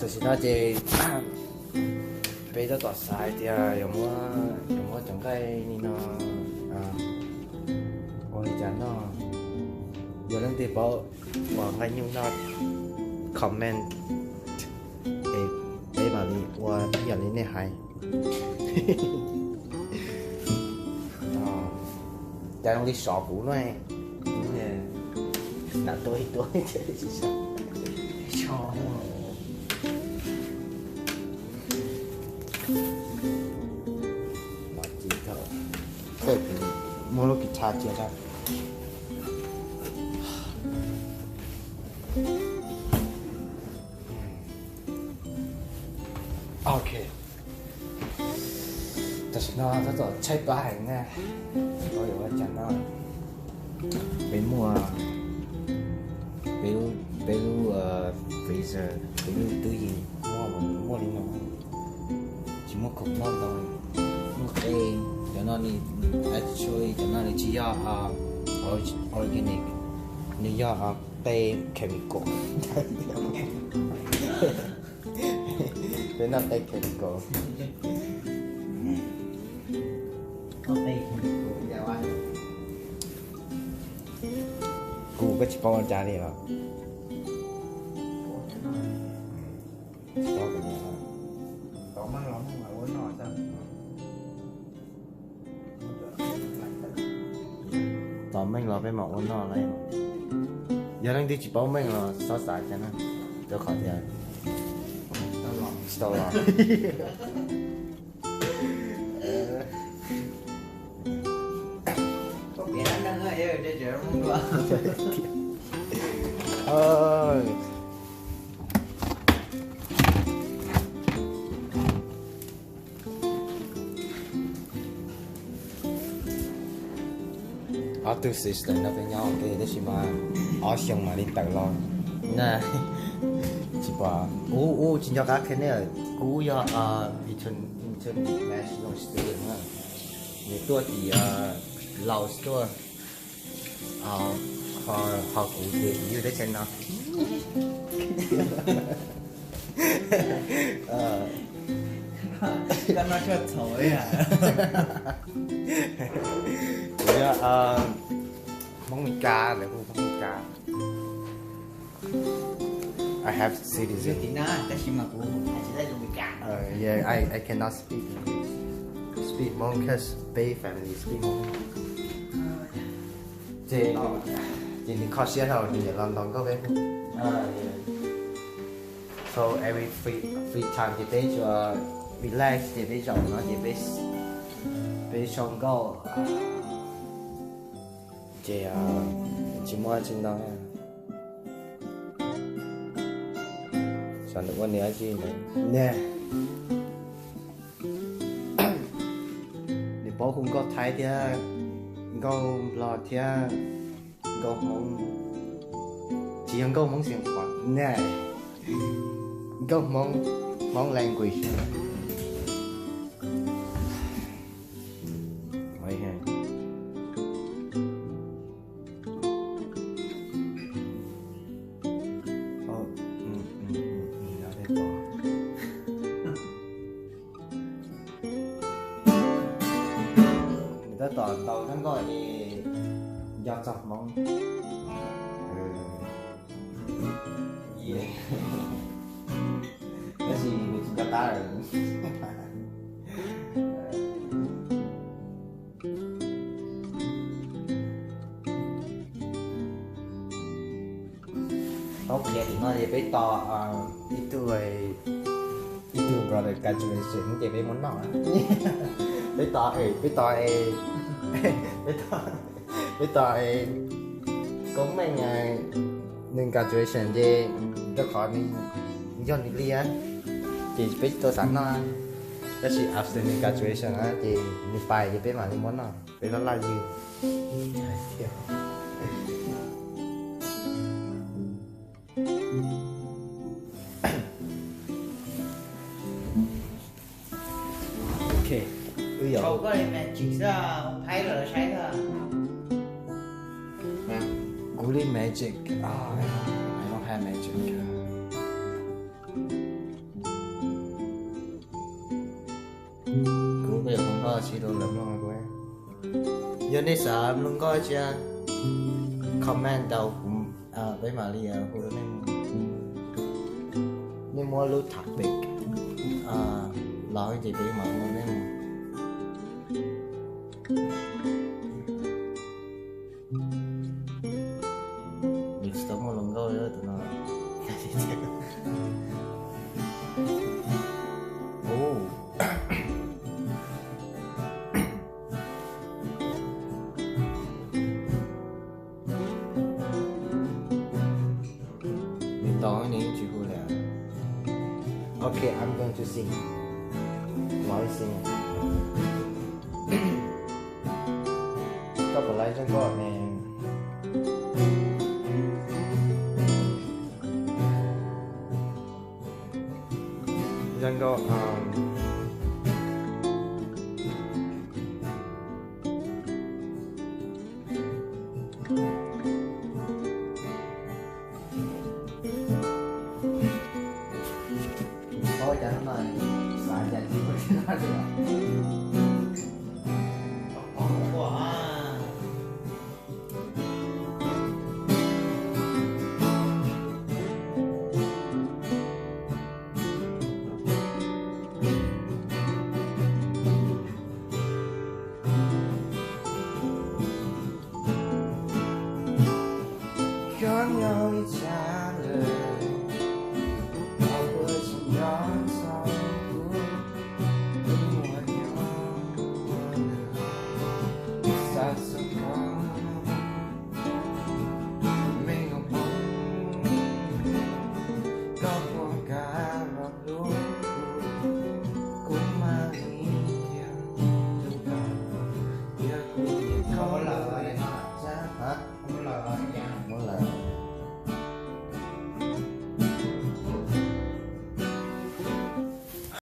Tam sim no ces peb tab tom xav hais tias yuav muab, yuav muab cov nqaij li no ua li cas noj. Yog leej twg paub ua nqaij nyuj noj, comment es peb mam li ua ib yam li nej hais. Cas zoo li sov kuv no, nam tua ib tua. Muab lub guitar cia. Ok. Tam sim no tab tom tshaib plab heev na. Ua cas no peb muaj peb lub, peb lub freezer, peb lub tub yees muaj, muaj li no, tsis muaj khoom noj ntau. Muaj qe, cov no, actually cov no nws tsis yog organic, nws yog qe chemical. Peb noj qe chemical. Kuv koj tsis paub ua cas li los? Tos meej los peb mam ua noj lauj. Yog leej twg tsis paub meej los txhob xav cas na, rau qhov tias tsis tau los. Ob tug sister no peb nyob ua ke tab sis mas ob xyoo mam li tawm los na. Tsis pom, ub, ub, tsis nco qab qhia nej, kuv yog international student na, nws tuaj tim Laos tuaj, ho kuv ces kuv yug teb chaws no. Koj noj tshuaj txhaum li. Kuv yog Hmoob Mes Kas, lawv hu Hmoob Mes Kas. I have citizen. Tab sis mas kuv hais tsis tau Mes Kas. Yeah, I, I cannot speak English. Speak Hmong 'cause peb family speak Hmong. Ces, ces nws kho siab dhau nws niam los ntaus nkauj peb. So every free, free time ces peb tsuas relax ces peb zaum no ces peb, peb sau nkauj. Ces tsis muaj dab tsi ntau. Xyov nws ua nws dab tsi ntawd ne. Nws paub hu nkauj Thaib thiab nkauj Nplog thiab nkauj Hmoob. Tsis yog nkauj Hmoob Xeev Khuam ne, nkauj Hmoob, Hmoob language. Nws tab tom ntaus kab nkoj es nco txog Hmoob. Tab sis nws tsis nco qab lawm. Tau qhia tim no ces peb tos ib tug, ib tug brother graduation ces peb muab noj. Peb tos, peb tos, peb tos, peb tos Koob Meej nws graduation ces rau qhov nws yog nws li, ces peb tsis tau xav noj. Tab sis after nws graduation ces nws pais ces peb mam li muab noj, peb laj laj ywg. Ok, wb yuav Kuv li magic, I don't have magic. Tsis los lawv mloog kuv. Yog nej xav mloog nkauj ib tsi, comment tau kuv, peb mam li hu rau nej mloog. Nej muab lub topic los ces peb mam mloog nej mloog. Nws tsis tau muaj hluas nkauj li tus no. Ub, nws tos nws tsis hu li. Okay, I'm going to sing. Molly singing. Koj puas like zaj nkauj ne? Zaj nkauj, um, Ua cas hnub no xav cas tsis ua li no li os.